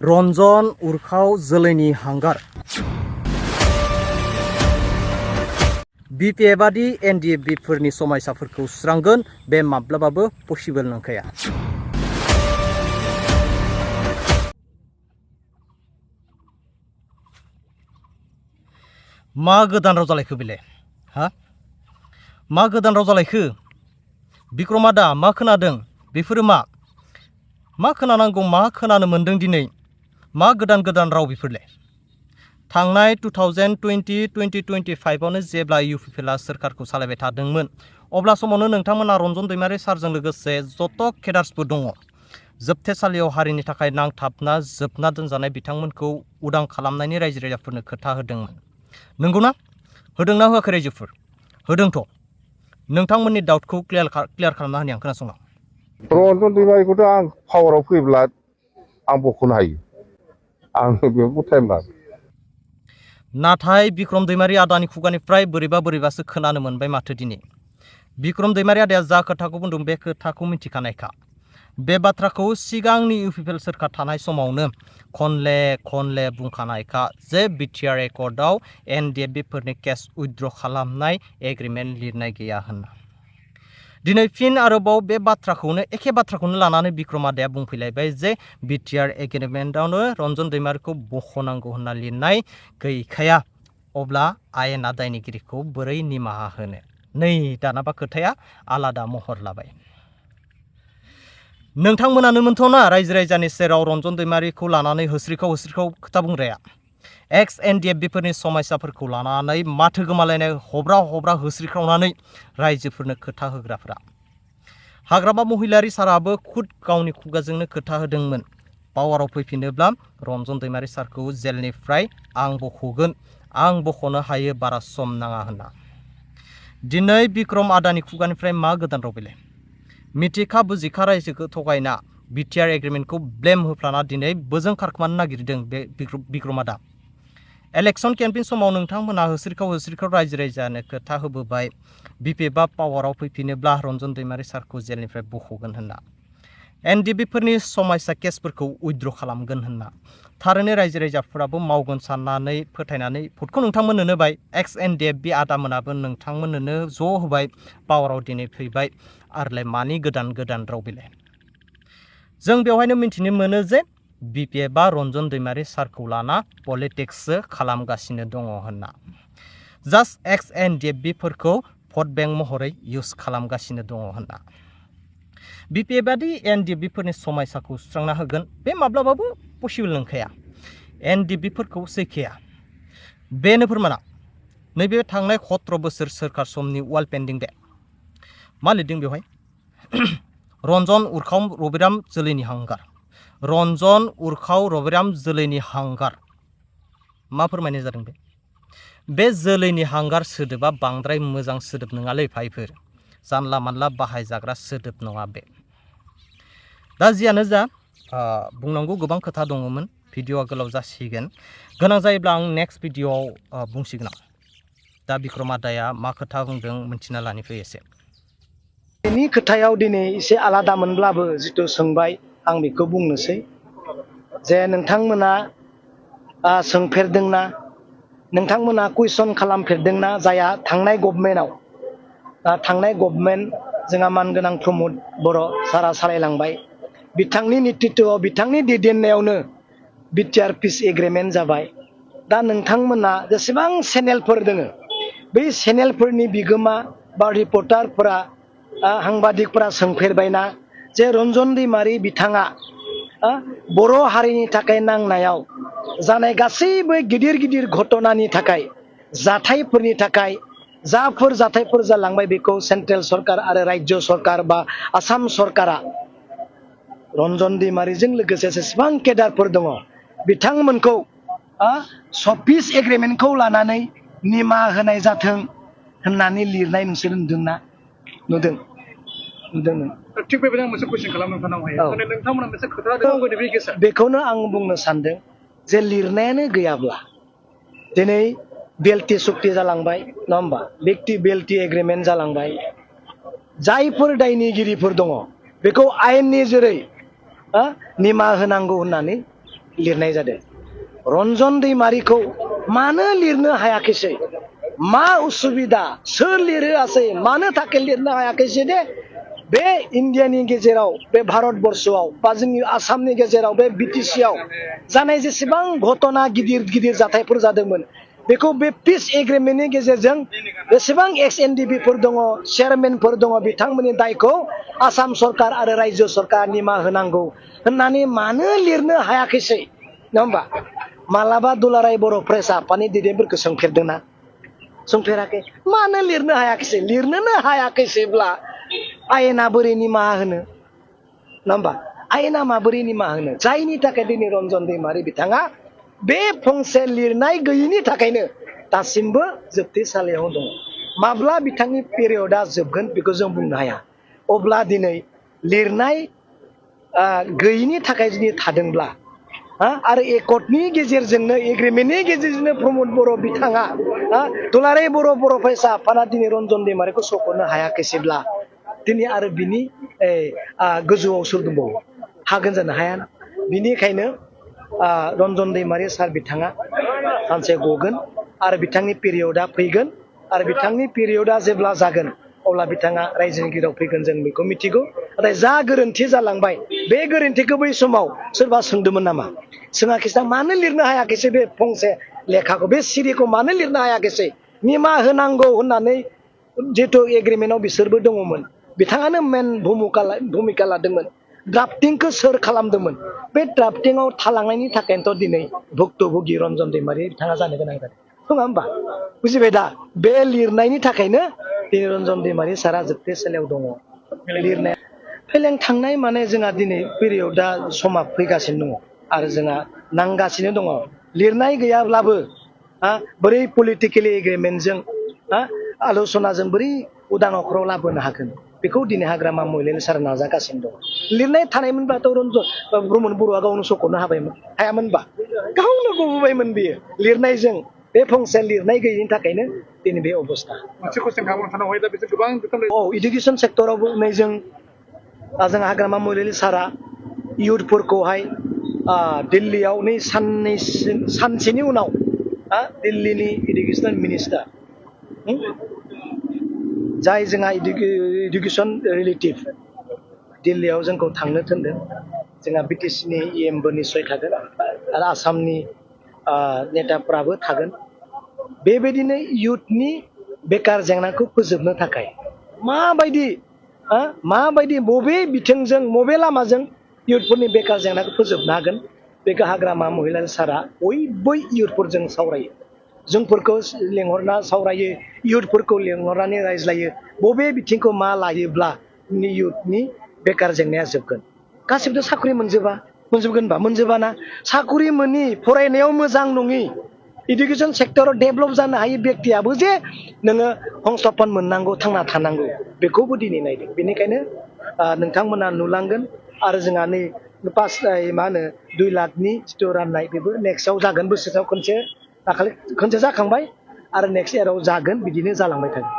रन्जन उरखाव जोलैनि हांगार BPF आदि NDFB फोरनि समायसाफोरखौ सुस्रांगोन बे माब्लाबाबो पसिबल नंखाया। मा गोदान राव जालायखो बेलाय मा गोदान राव जालायखो बिक्रमा दा मा खोनादों बेफोरो मा खोनानांगौ मा खोनानो मोनदों दिनै मा गोदान गोदान राव बेफोरलाय थांनाय 2020-2025 आवनो जेब्ला UPPLआ सोरखारखौ सालायबाय थादोंमोन अब्ला समावनो नोंथांमोना रन्जन दैमारि सारजों लोगोसे जत' केडार्सफोर दङ जोबथेसालियाव हारिनि थाखाय नांथाबना जोबना दोनजानाय बिथांमोनखौ उदां खालामनायनि रायजो राजाफोरनो खोथा होदोंमोन। नंगौना होदोंना होआखै रायजोफोर होदोंथ' नोंथांमोननि डाउटखौ क्लियार खालामना होनि आं खोनासंलां। रन्जन दैमारिखौथ' आं पावाराव फैब्ला आं बख'नो हायो आं बेयाव टाइम लागोन। नाथाय बिक्रम दैमारि आदानि खुगानिफ्राय बोरैबासो खोनानो मोनबाय माथो दिनै बिक्रम दैमारि आदाया जा खोथाखौ बुंदों बे खोथाखौ मिथिखानायखा बे बाथ्राखौ सिगांनि UPPL सोरखार थानाय समावनो खनले बुंखानायखा जे BTR एकर्डआव NDFB फोरनि केस उइथड्र खालामनाय एग्रिमेन्ट लिरनाय गैया होनना दिनै फिन आरोबाव बे बाथ्राखौनो एखे बाथ्राखौनो लानानै बिक्रम आदाया बुंफैलायबाय जे BTR एग्रिमेन्टआवनो रन्जन दैमारिखौ बख'नांगौ होनना लिरनाय गैखाया अब्ला आयेना दायनिगिरिखौ बोरै निमाहा होनो नै दानाबा खोथाया आलादा महर लाबाय। नोंथांमोनानो मोनथ'ना रायजो राजानि सेराव रन्जन दैमारिखौ लानानै होस्रिखाव खोथा बुंग्राया एक्स NDFB फोरनि समायसाफोरखौ लानानै माथो गोमालायनाय हब्रा होस्रिख्रावनानै रायजोफोरनो खोथा होग्राफोरा हाग्रामा महिलारि साराबो खुद गावनि खुगाजोंनो खोथा होदोंमोन पावाराव फैफिनोब्ला रन्जन दैमारि सारखौ जेलनिफ्राय आं बख'गोन आं बख'नो हायो बारा सम नाङा होनना दिनै बिक्रम आदानि खुगानिफ्राय मा गोदान राव बेलाय मिथिखा बुजिखा रायजोखौ थगायना BTR एग्रिमेन्टखौ ब्लेम होफ्लाना दिनै बोजों खारखोमानो नागिरदों बे बिक्रम आदा इलेक्शन केम्पेइन समाव नोंथांमोना होस्रिखाव रायजो राजानो खोथा होबोबाय BPFआ पावाराव फैफिनोब्ला रन्जन दैमारि सारखौ जेलनिफ्राय बख'गोन होनना NDFB फोरनि समायसा केसफोरखौ उइथड्र खालामगोन होनना थारैनो रायजो राजाफोराबो मावगोन साननानै फोथायनानै भटखौ नोंथांमोननो होबाय एक्स NDFB आदामोनाबो नोंथांमोननो ज' होबाय पावाराव दिनै फैबाय आरोलाय मानि गोदान राव बेलाय जों बेवहायनो मिथिनो मोनो जे BPFआ रन्जन दैमारि सारखौ लाना पलिटिक्ससो खालामगासिनो दङ होनना जास्ट एक्स NDFB फोरखौ भट बेंक महरै इउज खालामगासिनो दङ होनना BPF आदि NDFB फोरनि समायसाखौ सुस्रांना होगोन बे माब्लाबाबो पसिबल नंखाया NDFB फोरखौ सैखाया बेनो फोरमाना नैबे थांनाय 17 बोसोर सोरखार समनि वाल पेन्डिं बे मा लिरदों बेवहाय रन्जन उरखाव रबिराम जोलैनि हांगार रन्जन उरखाव रबिराम जोलैनि हांगार मा फोरमायनाय जादों बे जोलैनि हांगार सोदोबा बांद्राय मोजां सोदोब नङालै भाइफोर जानला मानला बाहायजाग्रा सोदोब नङा बे दा जियानो जा बुंनांगौ गोबां खोथा दङमोन भिडिअआ गोलाव जासिगोन गोनां जायोब्ला आं नेक्स्ट भिडिअआव बुंसिगोन आं दा बिक्रम आदाया मा खोथा बुंदों मिन्थिना लानि फै एसे बेनि खोथायाव दिनै एसे आलादा मोनब्लाबो जितु सोंबाय आं बेखौ बुंनोसै जे नोंथांमोना सोंफेरदोंना नोंथांमोना कुइसन खालामफेरदोंना जाया थांनाय गभर्नमेन्ट जोंहा मानगोनां प्रमद बर' सारा सालायलांबाय बिथांनि नेतृत्वआव बिथांनि दैदेननायावनो BTR पिस एग्रिमेन्ट जाबाय दा नोंथांमोना जेसेबां चेनेलफोर दोङो बै चेनेलफोरनि बिगोमा बा रिपर्टारफोरा साংবাদিকफोरा सोंफेरबायना जे रन्जन दैमारि बिथाङा बर' हारिनि थाखाय नांनायाव जानाय गासैबो गिदिर घटनानि थाखाय जाथायफोरनि थाखाय जाफोर जाथायफोर जालांबाय बेखौ सेन्ट्रेल सरकार आरो राज्य सरकार बा आसाम सरकारा रन्जन दैमारिजों लोगोसे जेसेबां केडारफोर दङ बिथांमोनखौ पिस एग्रिमेन्टखौ लानानै निमाहा होनाय जाथों होननानै लिरनाय नोंसोर नुदों थिग बेबायदिनो मोनसे कुइसन खालामनो नोंथांनावहाय नोंथांमोना मोनसे खोथा दङ बेखौनो आं बुंनो सानदों जे लिरनायानो गैयाब्ला दिनै बेल्टि सुक्ति जालांबाय नङा होमबा बेल्टि एग्रिमेन्ट जालांबाय जायफोर दायनिगिरिफोर दङ बेखौ आयेननि जेरै निमाहा होनांगौ होननानै लिरनाय जादों रन्जन दैमारिखौ मानो लिरनो हायाखैसै मा उसुबिदा सोर लिरासै मानो थाखाय लिरनो हायाखैसै दे बे इन्डियानि गेजेराव बे भारतबर्षआव बा जोंनि आसामनि गेजेराव बे बिटिसिआव जानाय जेसेबां घटना गिदिर गिदिर जाथायफोर जादोंमोन बेखौ बे पिस एग्रिमेन्टनि गेजेरजों बेसेबां एक्स-एनडिपिफोर दङ चेयारमेनफोर दङ बिथांमोननि दायखौ आसाम सरकार आरो रायजो सरकार निमाहा होनांगौ होननानै मानो लिरनो हायाखैसै नङा होमबा मालाबा दुलाराय बर' प्रेस आफादनि दैदेनगिरिफोरखौ सोंफेरदोंना सोंफेराखै मानो लिरनो हायाखैसै लिरनोनो हायाखैसैब्ला आयेना बोरै निमाहा होनो नङा होमबा आयेना माबोरै निमाहा होनो जायनि थाखाय दिनै रन्जन दैमारि बिथाङा बे फंसे लिरनाय गैयिनि थाखायनो दासिमबो जोबथेसालियाव दङ माब्ला बिथांनि पिरियडआ जोबगोन बेखौ जों बुंनो हाया अब्ला दिनै लिरनाय गैयिनि थाखाय जुदि थादोंब्ला आरो एकर्डनि गेजेरजोंनो एग्रिमेन्टनि गेजेरजोंनो प्रमद बर' बिथाङा दुलाराय बर' फरायसा आफादा दिनै रन्जन दैमारिखौ सख'नो हायाखैसैब्ला दिनै आरो बिनि गोजौआव सोर दंबावो हागोन जानो हाया बिनिखायनो रन्जन दैमारि सार बिथाङा सानसे गगोन आरो बिथांनि पिरियडआ फैगोन आरो बिथांनि पिरियडआ जेब्ला जागोन अब्ला बिथाङा रायजोनि गिदिराव फैगोन जों बेखौ मिथिगौ नाथाय जा गोरोन्थि जालांबाय बे गोरोन्थिखौ बै समाव सोरबा सोंदोंमोन नामा सोङाखैसै मानो लिरनो हायाखैसै बे फंसे लेखाखौ बे सिरिखौ मानो लिरनो हायाखैसै निमाहा होनांगौ होननानै जिहेतु एग्रिमेन्टआव बिसोरबो दङमोन बिथाङानो मेन भूमिका लादोंमोन ड्राफ्टिंखौ सोर खालामदोंमोन बे ड्राफ्टिंआव थालांनायनि थाखायनोथ' दिनै भुक्तभोगि रन्जन दैमारि बिथाङा जानो गोनां जादों नङा होमबा बुजिबाय दा बे लिरनायनि थाखायनो दिनै रन्जन दैमारि सारा जोबथेसालियाव दङ लिरनाया फेलें थांनाय माने जोंहा दिनै पिरियडआ समा फैगासिनो दङ आरो जोंहा नांगासिनो दङ लिरनाय गैयाब्लाबो बोरै पलिटिकेलि एग्रिमेन्टजों आल'सनाजों बोरै उदां अख्राव लाबोनो हागोन बेखौ दिनै हाग्रामा महिलारि सारा नाजागासिनो दं लिरनाय थानायमोनब्लाथ' रन्जन प्रमद बर'आ गावनो सख'नो हायामोनबा गावनो गबोबायमोन बियो लिरनायजों बे फंसे लिरनाय गैयिनि थाखायनो दिनै बे अबस्था मोनसे कुइसन खालामनो सानावहाय दा बिसोर गोबां इडुकेसन सेक्टरावबो नै जों हाग्रामा महिलारि सारा इयुथफोरखौहाय दिल्लीयाव नै सानसेनि उनाव दिल्लीनि इडुकेसन मिनिस्टार जाय जोंहा इडुकेसन रिलेटिभ दिल्लीयाव जोंखौ थांनो थिनदों जोंहा बिटिसिनि EMबो निस्सय थागोन आरो आसामनि नेताफ्राबो थागोन बेबायदिनो इयुथनि बेकार जेंनाखौ फोजोबनो थाखाय माबायदि बबे बिथिंजों बबे लामाजों इयुथफोरनि बेकार जेंनाखौ फोजोबनो हागोन बेखौ हाग्रामा महिलारि सारा बयबो इयुथफोरजों सावरायो जोंफोरखौ लेंहरना सावरायो इयुथफोरखौ लेंहरनानै रायज्लायो बबे बिथिंखौ मा लायोब्ला इयुथनि बेकार जेंनाया जोबगोन गासिबोथ' साख्रि मोनजोबाना साख्रि मोनि फरायनायाव मोजां नङि इडुकेसन सेक्टराव डेभेलप जानो हायै बेक्तियाबो जे नोङो हंस्थापन मोननांगौ थांना थानांगौ बेखौबो दिनै नायदों बेनिखायनो नोंथांमोना नुलांगोन आरो जोंहा नै 2 लाखनि जिथु राननाय बेबो नेक्स्टआव जागोन बोसोराव खनसे जाखांबाय आरो नेक्स्ट इयाराव जागोन बिदिनो जालांबाय थागोन